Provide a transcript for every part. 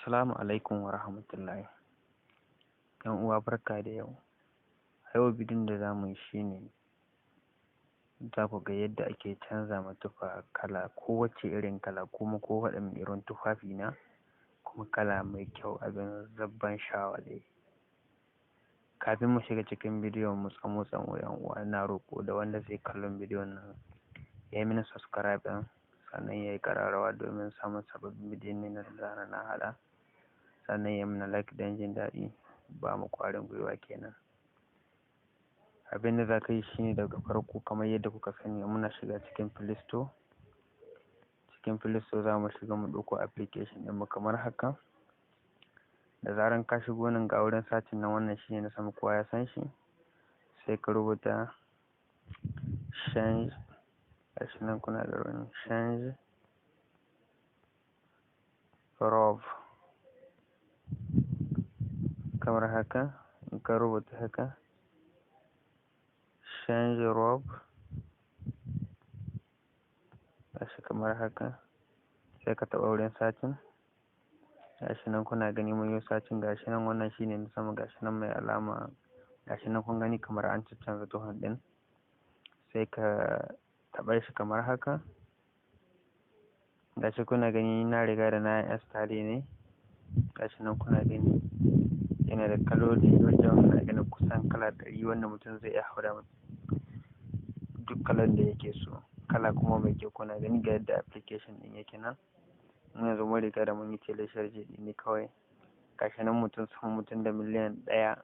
Assalamu alaikum wa rahmatullahi. ‘Yan uwa, barka da yau. A yau bidiyon da za mu yi shi ne za ku ga yadda ake canza ma tufa kala, kowacce irin kala, kuma kowaɗanne irin tufafi na, kuma kala mai kyau, abin ban sha'awa dai. Kafin mu shiga cikin bidiyon mu tsamo tsamo, ‘yan uwa, ina roƙo da wanda zai kallon bidiyon nan ya yi mini subscribe ɗin, sannan ya yi ƙararrawa domin samun sababbin bidiyon da zarar na haɗa, sannan ya mana like don jin daɗi, ba mu ƙwarin gwiwa kenan. Abin da za ka yi shine, daga farko, kamar yadda kuka sani, muna shiga cikin Play Store. Cikin Play Store za mu shiga mu ɗauko application ɗinmu kamar haka. Da zaran ka shigo nan, ga wurin searching nan, wannan shine na sama, kowa ya san shi. Sai ka rubuta change, gashi nan kuna da wurin change robe kamar haka. In ka rubuta haka, change robe, gashi kamar haka, sai ka taɓa wurin searching. Gashi nan kuna gani, mun yi searching, gashi nan, wannan shine na sama, gashi nan mai alama, gashi nan kun gani kamar an caccanza tuhon ɗin. Sai ka taɓa shi kamar haka. Gashi kuna gani, na riga da na yi install ne. Gashi nan kuna gani, yana da kaloli wajen, na ganin, kusan kala 100, wanda mutum zai iya haura duk kalan da yake so, kala kuma mai kyau. Kuna gani, ga yadda application ɗin yake nan. Mu yanzu mun riga da mun yi tele sharji ɗin ne kawai. Gashi nan, mutum sama mutum da miliyan 1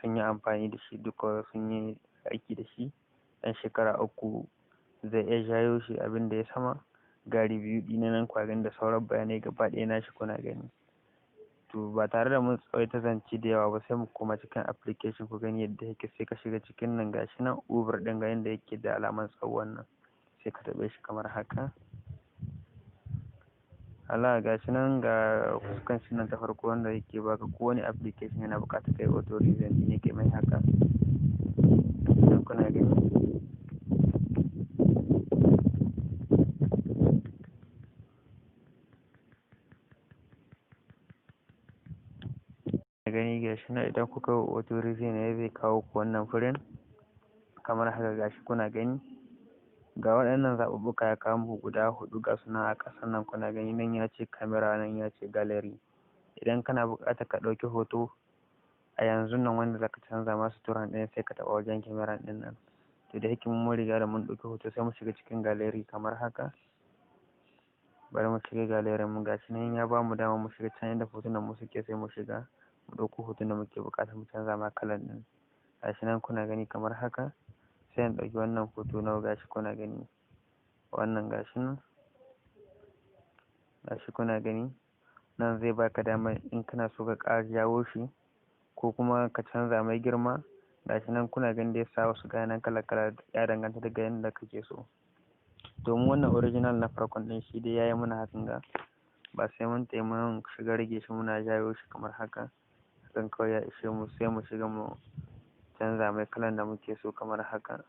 sun yi amfani da shi, duka sun yi aiki da shi. Ɗan shekara 3 zai iya jayo shi, abin da ya sama. Ga review ɗina nan kwa gani, da sauran bayanai gaba ɗaya nashi kuna gani. To, ba tare da mun tsawaita zance da yawa ba, sai mu koma cikin application ku gani yadda yake. Sai ka shiga cikin nan, gashi nan Uber ɗin, ga yanda yake da alaman tsawon nan, sai ka taɓe shi kamar haka. Ala, gashi nan, ga fuskan shi nan ta farko wanda yake baka. Kowane application yana buƙatar kai authorization ne, kai mai haka. Nan kuna gani, gani, gashi nan, idan kuka yi authorization ne, zai kawo ku wannan furin kamar haka. Gashi kuna gani, ga waɗannan zaɓuɓɓuka ya kawo muku guda huɗu, ga su nan a ƙasan nan kuna gani. Nan ya ce camera, nan ya ce gallery. Idan kana buƙatar ka ɗauki hoto a yanzun nan wanda zaka canza ma suturan ɗin, sai ka taɓa wajen kyamaran ɗin nan. To, da yake mun riga da mun ɗauki hoto, sai mu shiga cikin gallery kamar haka. Bari mu shiga gallery mu. Gashi nan ya bamu dama mu shiga can inda hotunan mu suke, sai mu shiga mu ɗauko hoton da muke buƙata mu canza ma kalan ɗin. Gashi nan kuna gani kamar haka. Sai in ɗauki wannan hoto nawa, gashi kuna gani, wannan, gashi nan, gashi kuna gani. Nan zai baka damar in kana so ka ƙara jawo shi ko kuma ka canza mai girma. Gashi nan kuna gani dai, sa wasu ga nan kala kala, ya danganta daga yanda kake so. Domin wannan original na farkon ɗin, shi dai yayi mana hakan ga, ba sai mun tafi mun shiga rage shi muna jawo shi kamar haka. Hakan kawai ya ishe mu. Sai mu shiga mu canza mai kalan da muke so kamar haka.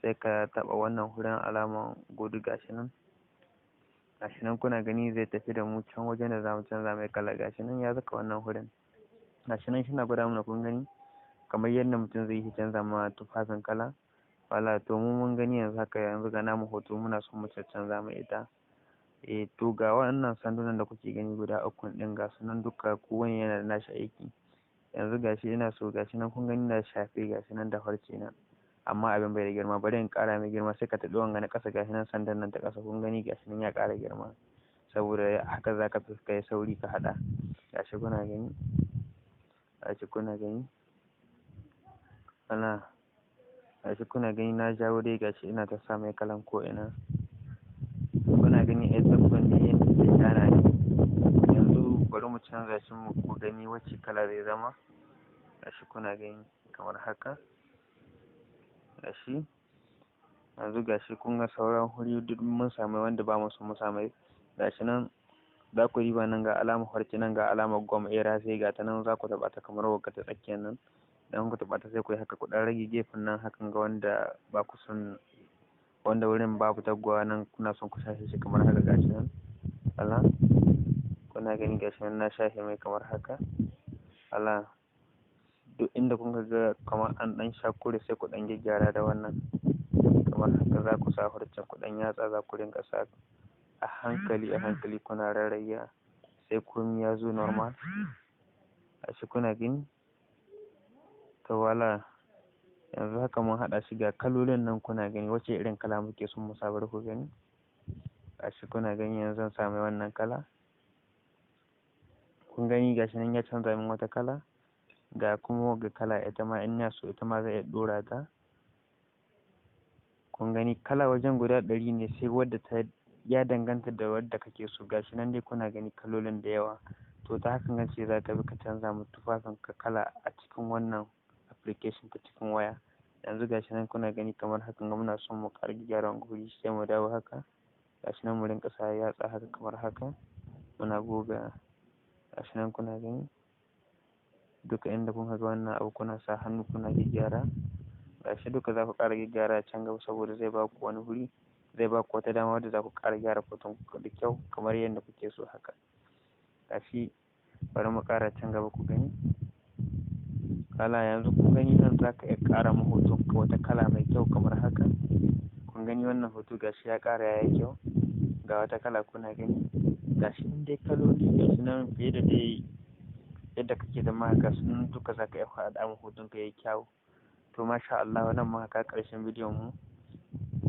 Sai ka taɓa wannan wurin alaman gudu, gashi nan, gashi nan kuna gani, zai tafi da mu can wajen da zamu canza mai kala. Gashi nan ya saka wannan wurin, gashi nan shina gwada mana, kun gani, kamar yadda mutum zai yi canza ma tufafin kala. Wala, to mu mun gani yanzu haka, yanzu ga namu hoto muna son mu caccanza mai ita. Eh, to ga waɗannan sandunan da kuke gani guda uku ɗin, ga su nan duka, kowane yana da nashi aiki. Yanzu gashi ina so, gashi nan kun gani, na shafe, gashi nan da farce na, amma abin bai da girma, bari in ƙara mai girma. Sai ka taɓi wanga na ƙasa, gashi nan, sandan nan ta ƙasa, kun gani, gashi nan ya ƙara girma. Saboda haka za ka fi kai sauri ka haɗa. Gashi kuna gani, gashi kuna gani, ana, gashi kuna gani, na jawo dai, gashi ina ta sa mai kalan ko ina, kuna gani, ai tabbas ne yadda zai gyara ne. Yanzu bari mu canza shi mu ku gani wacce kala zai zama. Gashi kuna gani kamar haka. Gashi yanzu, gashi kun ga sauran wuri duk mun samu wanda ba mu so mu samu. Gashi nan za ku diba nan, ga alamar farce nan, ga alamar gum era, sai ga ta nan, za ku taɓa ta kamar wagga ta tsakiyar nan. Idan ku taɓa ta, sai ku yi haka, ku ɗan rage gefen nan hakan ga, wanda ba ku son, wanda wurin babu taguwa nan, kuna son ku shafe shi kamar haka. Gashi nan, ala, Kuna gani, gashi nan na shafe mai kamar haka. Ala duk inda kun ga kamar an ɗan sha kure, sai ku ɗan gyaggyara da wannan kamar haka. Za ku sa farcen ku, ɗan yatsa za ku rinƙa sa a hankali a hankali, kuna rarrage sai komi ya zo normal. Gashi kuna gani. To voila, yanzu haka mun haɗa shi. Ga kalolin nan kuna gani, wace irin kala muke son mu sa? Bari ku gani. Gashi kuna gani, yanzu zan sa mai wannan kala. Kun gani, gashi nan ya canza min wata kala. Ga kuma wagga kala, ita ma in ina so ita ma zan iya ɗora ta. Kun gani, kala wajen guda 100 ne, sai wadda ta ya danganta da wadda kake so. Gashi nan dai kuna gani, kalolin da yawa. To ta hakan ce za ka bi ka canza ma tufafin ka kala a cikin wannan application ta cikin waya. Yanzu gashi nan kuna gani kamar hakan ga, muna son mu ƙara gyara guri, sai mu dawo haka. Gashi nan mu rinƙa sa yatsa haka kamar haka, muna goga. Gashi nan kuna gani, duka inda kuka ga wannan abu kuna sa hannu kuna gyaggyara. Gashi duka za ku ƙara gyaggyara can gaba, saboda zai ba ku wani wuri, zai ba ku wata dama wadda za ku ƙara gyara hoton ku da kyau kamar yadda kuke so haka. Gashi, bari mu ƙara can gaba ku gani kala. Yanzu kun gani, nan za ka iya ƙara ma hoton ka wata kala mai kyau kamar haka. Kun gani, wannan hoto gashi ya ƙara yayi kyau. Ga wata kala kuna gani, gashi nan dai kaloli, gashi nan fiye da dai yadda kake da ma. Ga su nan duka za ka iya haɗa ma hoton ka yayi kyau. To masha Allah, nan muka kawo ƙarshen bidiyon mu.